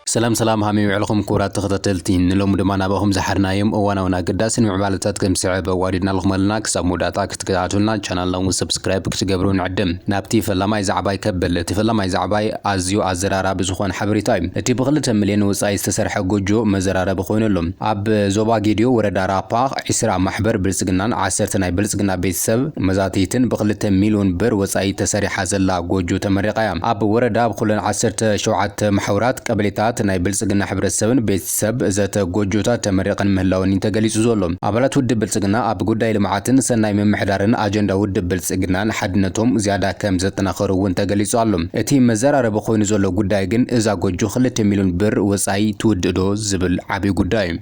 ሰላም ሰላም፣ ሃመይ ውዕልኹም ክቡራት ተኸታተልቲ። ንሎሚ ድማ ናባኹም ዝሓርናዮም እዋናውን ኣገዳስን ምዕባለታት ከም ዝስዕብ ኣዋዲድናልኩም ኣለና። ክሳብ መወዳእታ ክትከታተሉና ቻናልና እውን ሰብስክራይብ ክትገብሩ ንዕድም። ናብቲ ፈላማይ ዛዕባይ ከብል። እቲ ፈላማይ ዛዕባይ ኣዝዩ ኣዘራራቢ ዝኾነ ሓበሬታ እዩ። እቲ ብክልተ ሚልዮን ወጻኢ ዝተሰርሐ ጎጆ መዘራረቢ ኮይኑ ኣሎ። ኣብ ዞባ ጌዲዮ ወረዳ ራፓ ዒስራ ማሕበር ብልጽግናን ዓሰርተ ናይ ብልጽግና ቤተሰብ መዛተይትን ብክልተ ሚልዮን ብር ወጻኢ ተሰሪሓ ዘላ ጎጆ ተመሪቓ እያ። ኣብ ወረዳ ኣብ ኩለን ዓሰርተ ሸውዓተ መሓውራት ቀበሌታት ናይ ብልጽግና ሕብረተሰብን ቤተሰብ ዘተ ጎጆታት ተመሪቐን ምህላወን እዩ ተገሊጹ ዘሎ። ኣባላት ውድብ ብልጽግና ኣብ ጉዳይ ልምዓትን ሰናይ ምምሕዳርን ኣጀንዳ ውድብ ብልጽግናን ሓድነቶም ዝያዳ ከም ዘጠናኸሩ እውን ተገሊጹ ኣሎ። እቲ መዘራረቢ ኮይኑ ዘሎ ጉዳይ ግን እዛ ጎጆ ክልተ ሚልዮን ብር ወጻኢ ትውድእ ዶ ዝብል ዓብዪ ጉዳይ እዩ።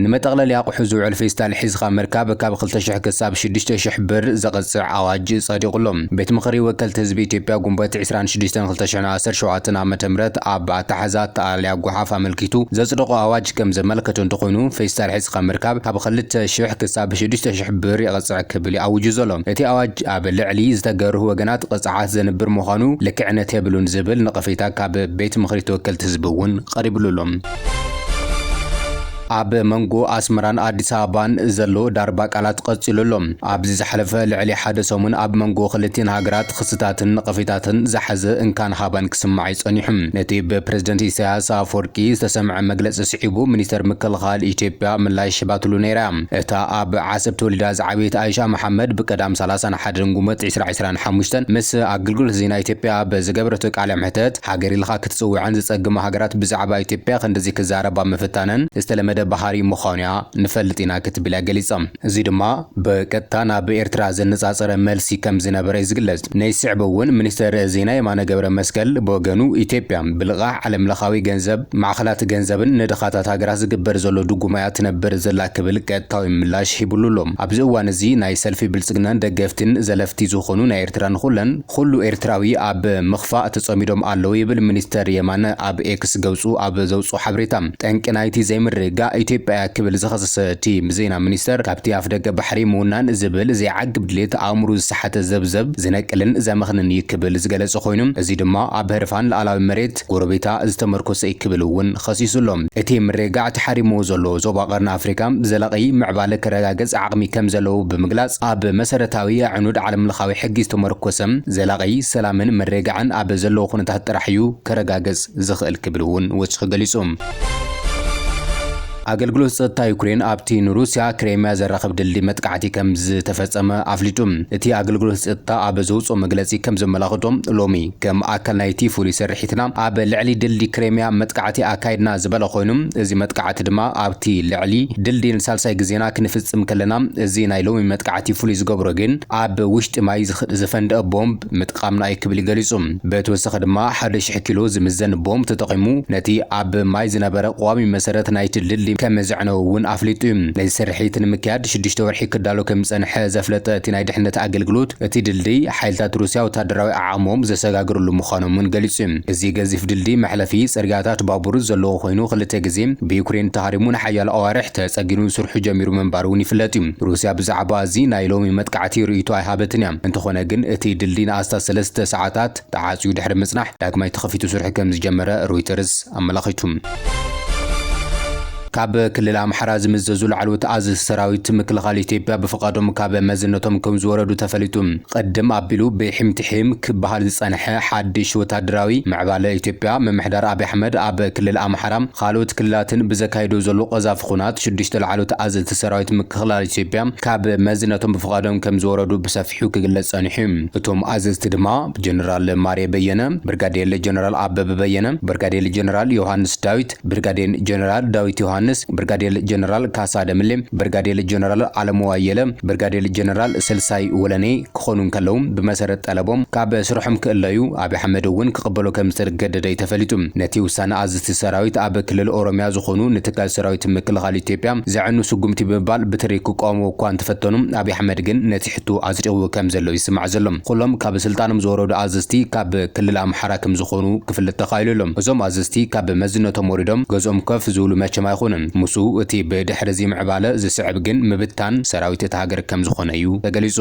ንመጠቕለሊ ኣቑሑ ዝውዕል ፌስታል ሒዝኻ ምርካብ ካብ ክልተ ሽሕ ክሳብ ሽዱሽተ ሽሕ ብር ዘቕጽዕ ኣዋጅ ጸዲቑ ኣሎ። ቤት ምኽሪ ወከልቲ ህዝቢ ኢትዮጵያ ግንቦት ዕስራን ሽዱሽተን ክልተ ሽሕን ዓሰርተ ሸውዓተን ዓመተ ምህረት ኣብ ኣተሓሕዛ ኣተኣላልያ ጓሓፍ ኣመልኪቱ ዘጽደቖ ኣዋጅ ከም ዘመልከተ እንተኾይኑ፣ ፌስታል ሒዝኻ ምርካብ ካብ ክልተ ሽሕ ክሳብ ሽዱሽተ ሽሕ ብር የቕጽዕ ክብል እዩ ኣዊጁ ዘሎ። እቲ ኣዋጅ ኣብ ልዕሊ ዝተገርሁ ወገናት ቅጽዓት ዘንብር ምዃኑ ልክዕነት የብሉን ዝብል ነቐፌታ ካብ ቤት ምኽሪ ተወከልቲ ህዝቢ እውን ቀሪብሉ ኣሎ። ኣብ መንጎ ኣስመራን ኣዲስ ኣበባን ዘሎ ዳርባ ቃላት ቀጺሉ ኣሎ። ኣብዚ ዝሓለፈ ልዕሊ ሓደ ሰሙን ኣብ መንጎ ክልቲኣን ሃገራት ክስታትን ነቐፌታትን ዝሓዘ እንካን ሃባን ክስማዕ እዩ ጸኒሑ። ነቲ ብፕረዚደንት ኢሳያስ ኣፈወርቂ ዝተሰምዐ መግለጺ ስዒቡ ሚኒስተር ምክልኻል ኢትዮጵያ ምላሽ ሂባትሉ ነይራ። እታ ኣብ ዓሰብ ተወሊዳ ዝዓበየት ኣይሻ መሓመድ ብቀዳም ሰላሳን ሓደን ግንቦት ዕስራ ዕስራን ሓሙሽተን ምስ ኣገልግሎት ዜና ኢትዮጵያ ኣብ ዝገበረቶ ቃለ መሕተት፣ ሃገር ኢልካ ክትጽውዐን ዝጸግማ ሃገራት ብዛዕባ ኢትዮጵያ ክንድዚ ክዛረባ ምፍታነን ዝተለመደ ባህሪ ምዃኑ እያ ንፈልጥ ኢና ክትብል እያ ገሊጻ። እዚ ድማ ብቀጥታ ናብ ኤርትራ ዘነጻጸረ መልሲ ከም ዝነበረ እዩ ዝግለጽ። ናይ ስዕቡ እውን ሚኒስተር ዜና የማነ ገብረ መስቀል ብወገኑ፣ ኢትዮጵያ ብልቓሕ ዓለም ለኻዊ ገንዘብ ማዕኸላት ገንዘብን ንድኻታት ሃገራት ዝግበር ዘሎ ድጉማ እያ ትነብር ዘላ ክብል ቀጥታዊ ምላሽ ሂብሉ ኣሎ። ኣብዚ እዋን እዚ ናይ ሰልፊ ብልጽግናን ደገፍትን ዘለፍቲ ዝኾኑ ናይ ኤርትራ ንኹለን ኩሉ ኤርትራዊ ኣብ ምኽፋእ ተጸሚዶም ኣለዉ ይብል ሚኒስተር የማነ ኣብ ኤክስ ገጹ ኣብ ዘውጽኦ ሓበሬታ። ጠንቂ ናይቲ ዘይምርግጋእ ኢትዮጵያ እያ ክብል ዝኸሰሰ እቲ ዜና ሚኒስተር፣ ካብቲ ኣፍደገ ባሕሪ ምውናን ዝብል ዘይዓግብ ድሌት ኣእምሩ ዝሰሓተ ዘብዘብ ዝነቅልን ዘመኽንን እዩ ክብል ዝገለጸ ኮይኑ፣ እዚ ድማ ኣብ ህርፋን ሉዓላዊ መሬት ጎረቤታ ዝተመርኮሰ እዩ ክብል እውን ኸሲሱ ኣሎ። እቲ ምርግጋእ ተሓሪምዎ ዘሎ ዞባ ቀርኒ ኣፍሪካ ዘላቒ ምዕባለ ከረጋግጽ ዓቕሚ ከም ዘለዎ ብምግላጽ፣ ኣብ መሰረታዊ ኣዕኑድ ዓለም ለኻዊ ሕጊ ዝተመርኮሰ ዘላቒ ሰላምን ምርግጋዕን ኣብ ዘለዎ ኩነታት ጥራሕ እዩ ከረጋግጽ ዝኽእል ክብል እውን ወሲኹ ገሊጹ። ኣገልግሎት ጸጥታ ዩክሬን ኣብቲ ንሩስያ ክሬምያ ዘራኽብ ድልድል መጥቃዕቲ ከም ዝተፈጸመ ኣፍሊጡ። እቲ ኣገልግሎት ጸጥታ ኣብ ዘውጽኦ መግለጺ ከም ዘመላኽቶ፣ ሎሚ ከም ኣካል ናይቲ ፍሉይ ስርሒትና ኣብ ልዕሊ ድልድል ክሬምያ መጥቃዕቲ ኣካይድና ዝበለ ኮይኑ፣ እዚ መጥቃዕቲ ድማ ኣብቲ ልዕሊ ድልድል ንሳልሳይ ግዜና ክንፍጽም ከለና፣ እዚ ናይ ሎሚ መጥቃዕቲ ፍሉይ ዝገብሮ ግን ኣብ ውሽጢ ማይ ዝኽ-፣ ዝፈንደአ ቦምብ ምጥቃምና እዩ ክብል ገሊጹ። ብተወሳኺ ድማ ሓደ ሽሕ ኪሎ ዝምዘን ቦምብ ተጠቒሙ ነቲ ኣብ ማይ ዝነበረ ቀዋሚ መሰረት ናይቲ ድልድል ከም ዘዕነወ እውን ኣፍሊጡ እዩ። ነዚ ስርሒት ንምክያድ ሽዱሽተ ወርሒ ክዳሎ ከም ዝጸንሐ ዘፍለጠ እቲ ናይ ድሕነት ኣገልግሎት፣ እቲ ድልድይ ሓይልታት ሩስያ ወታደራዊ ዓቕሞም ዘሰጋግርሉ ምዃኖም እውን ገሊጹ እዩ። እዚ ገዚፍ ድልድይ መሕለፊ ጽርግያታት ባቡር ዘለዎ ኮይኑ፣ ክልተ ግዜ ብዩክሬን ተሃሪሙ ንሓያሎ ኣዋርሕ ተጸጊኑ ስርሑ ጀሚሩ ምንባሩ እውን ይፍለጥ እዩ። ሩስያ ብዛዕባ እዚ ናይ ሎሚ መጥቃዕቲ ርእይቶ ኣይሃበትን እያ። እንተኾነ ግን እቲ ድልድይ ንኣስታት ሰለስተ ሰዓታት ተዓጽዩ ድሕሪ ምጽናሕ ዳግማይ ተኸፊቱ ስርሑ ከም ዝጀመረ ሮይተርስ ኣመላኺቱ። ካብ ክልል ኣምሓራ ዝምዘዙ ላዕለዎት ኣዘዝቲ ሰራዊት ምክልኻል ኢትዮጵያ ብፍቓዶም ካብ መዝነቶም ከም ዝወረዱ ተፈሊጡ። ቅድም ኣቢሉ ብሒም ትሒም ክበሃል ዝጸንሐ ሓድሽ ወታደራዊ ምዕባለ ኢትዮጵያ ምምሕዳር ኣብይ ኣሕመድ ኣብ ክልል ኣምሓራ ካልኦት ክልላትን ብዘካይዶ ዘሎ ቀዛፊ ኹናት ሽዱሽተ ላዕለዎት ኣዘዝቲ ሰራዊት ምክልኻል ኢትዮጵያ ካብ መዝነቶም ብፍቓዶም ከም ዝወረዱ ብሰፊሑ ክግለጽ ጸኒሑ እዩ። እቶም ኣዘዝቲ ድማ ጀነራል ማሬ በየነ፣ ብርጋዴር ጀነራል ኣበበ በየነ፣ ብርጋዴር ጀነራል ዮሃንስ ዳዊት፣ ብርጋዴር ጀነራል ዳዊት ዮሃንስ፣ ብርጋዴር ጀነራል ካሳ ደምሌ፣ ብርጋዴር ጀነራል ኣለሙ ኣየለ፣ ብርጋዴር ጀነራል ሰልሳይ ወለኔ ክኾኑ እንከለዉ፣ ብመሰረት ጠለቦም ካብ ስርሖም ክእለዩ ኣብይ ኣሕመድ እውን ክቕበሎ ከም ዝተገደደ እዩ ተፈሊጡ። ነቲ ውሳነ ኣዘዝቲ ሰራዊት ኣብ ክልል ኦሮሚያ ዝኾኑ ንትካል ሰራዊት ምክልኻል ኢትዮጵያ ዘዕኑ ስጉምቲ ብምባል ብትሪ ክቃወምዎ እኳ እንተፈተኑ፣ ኣብይ ኣሕመድ ግን ነቲ ሕቶ ኣጽዲቕዎ ከም ዘሎ ይስማዕ ዘሎ። ኩሎም ካብ ስልጣኖም ዝወረዱ ኣዘዝቲ ካብ ክልል ኣምሓራ ከም ዝኾኑ ክፍለጥ ተኻኢሉ ኣሎ። እዞም ኣዘዝቲ ካብ መዝነቶም ወሪዶም ገዝኦም ኮፍ ዝብሉ መቸም ኣይኾኑን። ምስኡ እቲ ብድሕሪ እዚ ምዕባለ ዝስዕብ ግን ምብታን ሰራዊት እታ ሃገር ከም ዝኾነ እዩ ተገሊጹ።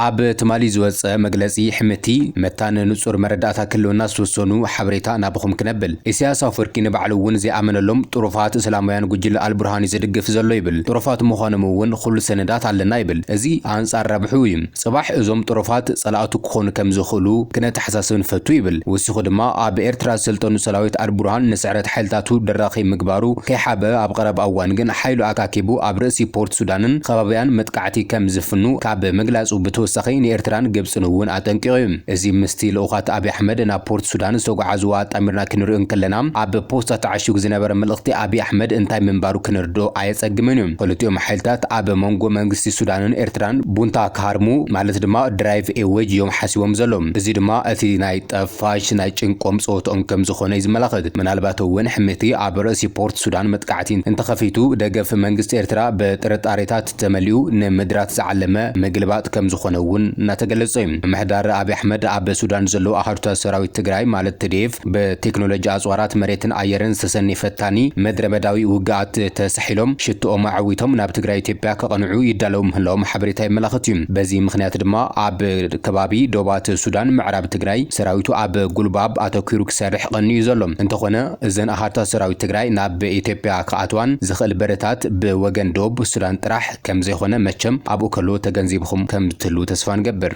ኣብ ትማሊ ዝወጸ መግለጺ ሕምቲ መታን ንጹር መረዳእታ ክህልወና ዝተወሰኑ ሓበሬታ ናብኹም ክነብል። ኢሳያስ ኣፈወርቂ ንባዕሉ እውን ዘይኣመነሎም ጥሩፋት እስላማውያን ጉጅለ ኣልቡርሃን እዩ ዝድግፍ ዘሎ ይብል። ጥሩፋት ምዃኖም እውን ኩሉ ሰነዳት ኣለና ይብል። እዚ ኣንጻር ረብሑ እዩ። ጽባሕ እዞም ጥሩፋት ጸላእቱ ክኾኑ ከም ዝኽእሉ ክነተሓሳስብ ንፈቱ ይብል። ወሲኹ ድማ ኣብ ኤርትራ ዝሰልጠኑ ሰራዊት ኣልቡርሃን ንስዕረት ሓይልታቱ ደራኺ ምግባሩ ከይሓበ ኣብ ቀረባ እዋን ግን ሓይሉ ኣካኪቡ ኣብ ርእሲ ፖርት ሱዳንን ከባቢያን መጥቃዕቲ ከም ዝፍኑ ካብ ምግላጹ ብተወሳኺ ንኤርትራን ግብጽን እውን ኣጠንቂቑ እዩ። እዚ ምስቲ ልኡኻት ኣብይ ኣሕመድ ናብ ፖርት ሱዳን ዝተጓዓዝዋ ኣጣሚርና ክንሪኦ እንከለና ኣብ ፖስታ ተዓሺጉ ዝነበረ መልእኽቲ ኣብይ ኣሕመድ እንታይ ምንባሩ ክንርድኦ ኣየጸግምን እዩ። ክልቲኦም ሓይልታት ኣብ መንጎ መንግስቲ ሱዳንን ኤርትራን ቡንታ ክሃርሙ ማለት ድማ ድራይቭ ኤ ዌጅ እዮም ሓሲቦም ዘለዉ። እዚ ድማ እቲ ናይ ጠፋሽ ናይ ጭንቆም ጸወትኦም ከም ዝኾነ እዩ ዝመላኽት። ምናልባት እውን ሕምቲ ኣብ ርእሲ ፖርት ሱዳን መጥቃዕቲ እንተኸፊቱ ደገፍ መንግስቲ ኤርትራ ብጥርጣሬታት ተመሊኡ ንምድራት ዝዓለመ ምግልባጥ ከም ዝኾነ እውን እናተገለጸ እዩ። ምምሕዳር ኣብይ ኣሕመድ ኣብ ሱዳን ዘለዉ ኣሃዱታት ሰራዊት ትግራይ ማለት ቲ ዲ ኤፍ ብቴክኖሎጂ ኣጽዋራት መሬትን ኣየርን ዝተሰነየ ፈታኒ ምድረ በዳዊ ውግኣት ተሳሒሎም ሽትኦም ኣዕዊቶም ናብ ትግራይ ኢትዮጵያ ከቐንዑ ይዳለዉ ምህላዎም ሓበሬታ የመላኽት እዩ። በዚ ምኽንያት ድማ ኣብ ከባቢ ዶባት ሱዳን ምዕራብ ትግራይ ሰራዊቱ ኣብ ጉልባብ ኣተኲሩ ክሰርሕ ቀንዩ ዘሎ። እንተኾነ እዘን ኣሃዱታት ሰራዊት ትግራይ ናብ ኢትዮጵያ ክኣትዋን ዝኽእል በርታት ብወገን ዶብ ሱዳን ጥራሕ ከም ዘይኾነ መቸም ኣብኡ ከሎ ተገንዚብኹም ከም ትህልዉ ተስፋ ንገብር።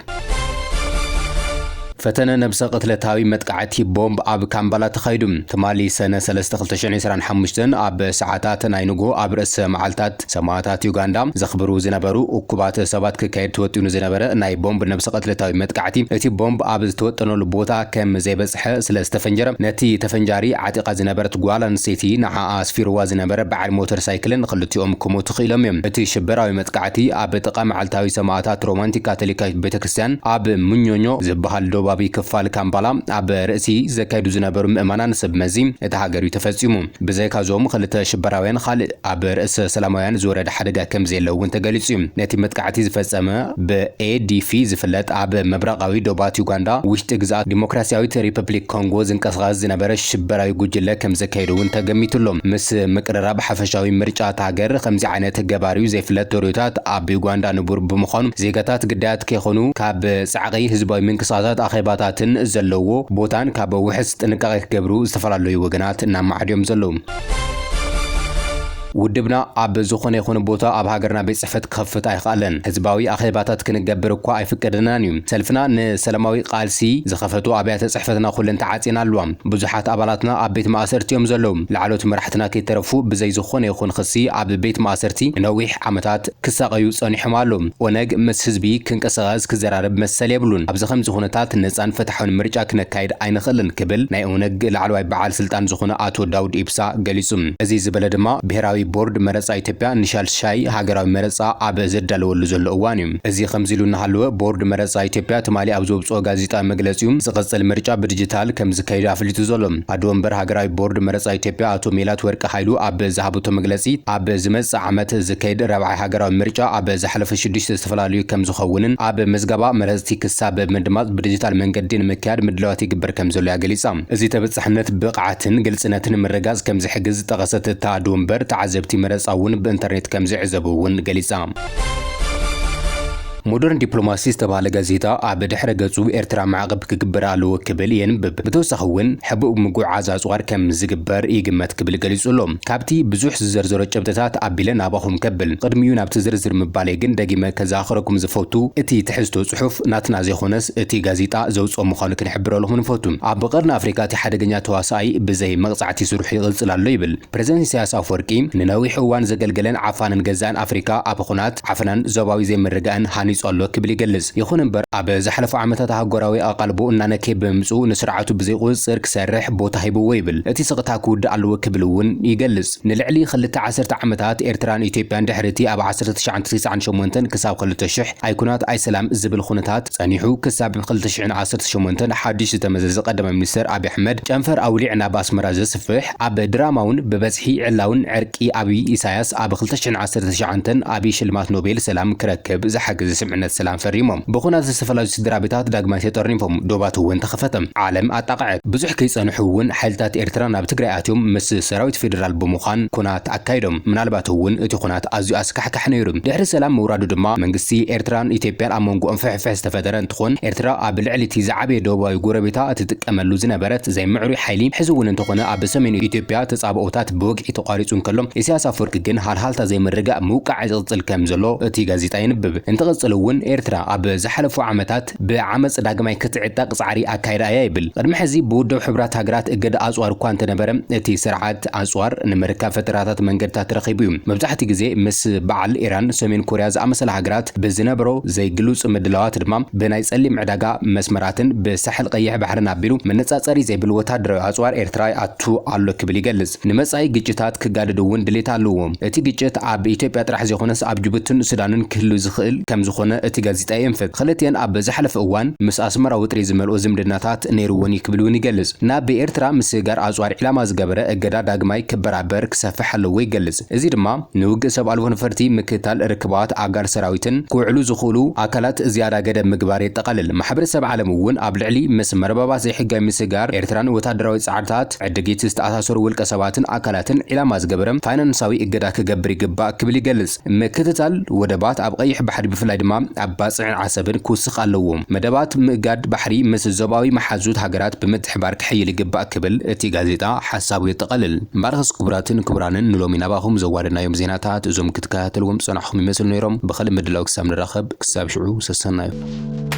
ፈተነ ነብሰ ቅትለታዊ መጥቃዕቲ ቦምብ ኣብ ካምባላ ተኻይዱ። ትማሊ ሰነ ሰለስተ ክልተ ሽሕን ዕስራን ሓሙሽተን ኣብ ሰዓታት ናይ ንግሆ ኣብ ርእሰ መዓልታት ሰማእታት ዩጋንዳ ዘኽብሩ ዝነበሩ እኩባት ሰባት ክካየድ ተወጢኑ ዝነበረ ናይ ቦምብ ነብሰ ቅትለታዊ መጥቃዕቲ እቲ ቦምብ ኣብ ዝተወጠነሉ ቦታ ከም ዘይበጽሐ ስለ ዝተፈንጀረ ነቲ ተፈንጃሪ ዓጢቓ ዝነበረት ጓል ኣንስተይቲ ንዓኣ ኣስፊርዋ ዝነበረ በዓል ሞተር ሳይክልን ክልቲኦም ክሞቱ ክኢሎም እዮም። እቲ ሽበራዊ መጥቃዕቲ ኣብ ጥቓ መዓልታዊ ሰማእታት ሮማን ካቶሊካዊት ቤተክርስትያን ኣብ ሙኞኞ ዝበሃል ዶባዊ ክፋል ካምባላ ኣብ ርእሲ ዘካይዱ ዝነበሩ ምእመናን ሰብ መዚ እታ ሃገር እዩ ተፈጺሙ። ብዘይካዞም ክልተ ሽበራውያን ካልእ ኣብ ርእሰ ሰላማውያን ዝወረደ ሓደጋ ከም ዘየለ እውን ተገሊጹ እዩ። ነቲ መጥቃዕቲ ዝፈጸመ ብኤ ዲ ፊ ዝፍለጥ ኣብ ምብራቓዊ ዶባት ዩጋንዳ ውሽጢ ግዝኣት ዲሞክራሲያዊት ሪፐብሊክ ኮንጎ ዝንቀሳቐስ ዝነበረ ሽበራዊ ጉጅለ ከም ዘካየደ እውን ተገሚቱ ኣሎ። ምስ ምቅርራብ ሓፈሻዊ ምርጫ እታ ሃገር ከምዚ ዓይነት ገባሪኡ ዘይፍለጥ ተርእዮታት ኣብ ዩጋንዳ ንቡር ብምዃኑ ዜጋታት ግዳያት ከይኾኑ ካብ ጻዕቒ ህዝባዊ ምንቅስቓሳት ኣኼባታትን ዘለዎ ቦታን ካብ ውሕስ ጥንቃቄ ክገብሩ ዝተፈላለዩ ወገናት እናመዓዱ እዮም ዘለዉ። ውድብና ኣብ ዝኾነ ይኹን ቦታ ኣብ ሃገርና ቤት ጽሕፈት ክኸፍት ኣይኽኣለን። ህዝባዊ ኣኼባታት ክንገብር እኳ ኣይፍቀደናን እዩ። ሰልፍና ንሰላማዊ ቃልሲ ዝኸፈቱ ኣብያተ ጽሕፈትና ኩለን ተዓጽየን ኣለዋ። ብዙሓት ኣባላትና ኣብ ቤት ማእሰርቲ እዮም ዘለዉ። ላዕሎት መራሕትና ከይተረፉ ብዘይ ዝኾነ ይኹን ክሲ ኣብ ቤት ማእሰርቲ ንነዊሕ ዓመታት ክሳቐዩ ጸኒሖም ኣለዉ። ኦነግ ምስ ህዝቢ ክንቀሳቐስ ክዘራረብ መሰል የብሉን። ኣብዚ ከምዚ ኩነታት ነጻን ፍትሓውን ምርጫ ክነካይድ ኣይንኽእልን ክብል ናይ ኦነግ ላዕለዋይ በዓል ስልጣን ዝኾነ ኣቶ ዳውድ ኢብሳ ገሊጹ። እዚ ዝበለ ድማ ብሄራዊ ቦርድ መረጻ ኢትዮጵያ ንሻልሻይ ሃገራዊ መረጻ ኣብ ዘዳለወሉ ዘሎ እዋን እዩ። እዚ ከምዚ ኢሉ እናሃለወ ቦርድ መረጻ ኢትዮጵያ ትማሊ ኣብ ዘውጽኦ ጋዜጣዊ መግለጺኡ ዝቕጽል ምርጫ ብዲጂታል ከም ዝካየድ ኣፍሊጡ ዘሎ። ኣደ ወንበር ሃገራዊ ቦርድ መረጻ ኢትዮጵያ ኣቶ ሜላት ወርቂ ሃይሉ ኣብ ዝሃበቶ መግለጺ ኣብ ዝመጽእ ዓመት ዝካየድ ራብዓይ ሃገራዊ ምርጫ ኣብ ዝሓለፈ ሽዱሽተ ዝተፈላለዩ ከም ዝኸውንን ኣብ ምዝገባ መረጽቲ ክሳብ ምድማጽ ብዲጂታል መንገዲ ንምክያድ ምድላዋት ይግበር ከም ዘሎ እያ ገሊጻ። እዚ ተበጻሕነት ብቕዓትን ግልጽነትን ንምርጋጽ ከም ዝሕግዝ ዝጠቐሰት እታ ኣደ ወንበር ተዓዘብቲ መረጻ እውን ብኢንተርኔት ከም ዝዕዘቡ እውን ገሊጻ። ሞደርን ዲፕሎማሲ ዝተባህለ ጋዜጣ ኣብ ድሕረ ገጹ ኤርትራ ማዕቐብ ክግበር ኣለዎ ክብል የንብብ። ብተወሳኺ እውን ሕቡእ ምጉዕዓዝ ኣጽዋር ከም ዝግበር ይግመት ክብል ገሊጹ ኣሎ። ካብቲ ብዙሕ ዝዘርዘሮ ጭብጥታት ኣቢለ ናባኹም ከብል። ቅድሚኡ ናብቲ ዝርዝር ምባለይ ግን ደጊመ ከዘኻኽረኩም ዝፈቱ እቲ ትሕዝቶ ጽሑፍ ናትና ዘይኮነስ እቲ ጋዜጣ ዘውጽኦ ምዃኑ ክንሕብረልኹም ንፈቱ። ኣብ ቀርኒ ኣፍሪቃ እቲ ሓደገኛ ተዋሳኣይ ብዘይ መቕጻዕቲ ስርሑ ይቕጽል ኣሎ ይብል። ፕረዚደንት ኢሳያስ ኣፈወርቂ ንነዊሕ እዋን ዘገልገለን ዓፋንን ገዛእን ኣፍሪካ ኣብ ኹናት ዓፈናን ዞባዊ ዘይምርግጋእን ሃኒጹ ኣሎ ክብል ይገልጽ። ይኹን እምበር ኣብ ዝሓለፉ ዓመታት ኣህጉራዊ ኣቓልቦ እናነከየ ብምምጽኡ ንስርዓቱ ብዘይ ቁጽጽር ክሰርሕ ቦታ ሂብዎ ይብል። እቲ ስቕታ ክውዳእ ኣለዎ ክብል እውን ይገልጽ። ንልዕሊ ክልተ ዓሰርተ ዓመታት ኤርትራን ኢትዮጵያን ድሕሪ እቲ ኣብ ዓሰርተ ትሽዓተ ተስዓን ሸሞንተን ክሳብ ክልተ ሽሕ ኣይኩናት ኣይሰላም ዝብል ኩነታት ጸኒሑ ክሳብ ክልተ ሽሕን ዓሰርተ ሸሞንተን ሓድሽ ዝተመዘዘ ቀዳማይ ሚኒስተር ኣብይ ኣሕመድ ጨንፈር ኣውሊዕ ናብ ኣስመራ ዘስፍሕ ኣብ ድራማውን ብበዝሒ ዕላውን ዕርቂ ኣብይ ኢሳያስ ኣብ ክልተ ሽሕን ዓሰርተ ትሽዓተን ኣብይ ሽልማት ኖቤል ሰላም ክረክብ ዝሓግዝ ስምምዕነት ሰላም ፈሪሞም። ብኹናት ዝተፈላለዩ ስድራ ቤታት ዳግማይ ተጠርኒፎም፣ ዶባት እውን ተኸፈተ። ዓለም ኣጣቕዐት። ብዙሕ ከይጸንሑ እውን ሓይልታት ኤርትራ ናብ ትግራይ ኣትዮም ምስ ሰራዊት ፌዴራል ብምዃን ኩናት ኣካይዶም። ምናልባት እውን እቲ ኩናት ኣዝዩ ኣስካሕካሕ ነይሩ። ድሕሪ ሰላም ምውራዱ ድማ መንግስቲ ኤርትራን ኢትዮጵያን ኣብ መንጎኦም ፍሕፍሕ ዝተፈጠረ እንትኾን፣ ኤርትራ ኣብ ልዕሊ እቲ ዝዓበየ ደቡባዊ ጎረቤታ እትጥቀመሉ ዝነበረት ዘይምዕሩይ ሓይሊ ሕዚ እውን እንተኾነ ኣብ ሰሜን ኢትዮጵያ ተጻብኦታት ብወግዒ ተቋሪጹ እንከሎ፣ ኢሳያስ ኣፈወርቂ ግን ሃልሃልታ ዘይምርግጋእ ምውቃዕ ይቕጽል ከም ዘሎ እቲ ጋዜጣ የንብብ። እንተቐጽሉ እውን ኤርትራ ኣብ ዝሓለፉ ዓመታት ብዓመጽ ዳግማይ ክትዕጠቕ ጻዕሪ ኣካይዳ እያ ይብል። ቅድሚ ሕዚ ብውድብ ሕብራት ሃገራት እገዳ ኣጽዋር እኳ እንተነበረ፣ እቲ ስርዓት ኣጽዋር ንምርካብ ፈጠራታት መንገድታት ረኺቡ እዩ። መብዛሕትኡ ግዜ ምስ በዓል ኢራን፣ ሰሜን ኮርያ ዝኣመሰላ ሃገራት ብዝነበሮ ዘይግሉጽ ምድላዋት ድማ ብናይ ጸሊም ዕዳጋ መስመራትን ብሳሕል ቀይሕ ባሕርን ኣቢሉ መነጻጸሪ ዘይብሉ ወታደራዊ ኣጽዋር ኤርትራ ይኣቱ ኣሎ ክብል ይገልጽ። ንመጻኢ ግጭታት ክጋደድ እውን ድሌት ኣለዎ። እቲ ግጭት ኣብ ኢትዮጵያ ጥራሕ ዘይኮነስ ኣብ ጅቡትን ሱዳንን ክህሉ ዝኽእል ከም ዝኾነ እቲ ጋዜጣ የንፍት። ክልቲአን ኣብ ዝሓለፈ እዋን ምስ ኣስመራ ውጥሪ ዝመልኦ ዝምድናታት ነይርወን እዩ ክብል እውን ይገልጽ። ናብ ኤርትራ ምስግጋር ኣጽዋር ዒላማ ዝገበረ እገዳ ዳግማይ ክበራበር ክሰፍሕ ኣለዎ ይገልጽ። እዚ ድማ ንውግእ ሰብ ኣልቦ ነፈርቲ፣ ምክትታል ርክባት ኣጋር ሰራዊትን ክውዕሉ ዝኽእሉ ኣካላት ዝያዳ ገደብ ምግባር የጠቓልል። ማሕበረሰብ ዓለም እውን ኣብ ልዕሊ ምስ መርበባት ዘይሕጋዊ ምስግጋር ኤርትራን ወታደራዊ ጻዕርታት ዕድጊት ዝተኣሳሰሩ ውልቀ ሰባትን ኣካላትን ዒላማ ዝገበረ ፋይናንሳዊ እገዳ ክገብር ይግባእ ክብል ይገልጽ። ምክትታል ወደባት ኣብ ቀይሕ ባሕሪ ብፍላይ ድማ ኣብ ባጽዕን ዓሰብን ክውስኽ ኣለዎ። መደባት ምእጋድ ባሕሪ ምስ ዞባዊ መሓዙት ሃገራት ብምትሕባር ክሕይል ይግባእ ክብል እቲ ጋዜጣ ሓሳቡ የጠቓልል። እምበኣርከስ ክቡራትን ክቡራንን ንሎሚ ናባኹም ዘዋደናዮም ዜናታት እዞም ክትከታተልዎም ዝጸናሕኹም ይመስሉ ነይሮም። ብኸልእ ምድላው ክሳብ ንራኸብ ክሳብ ሽዑ ሰሰናዩ።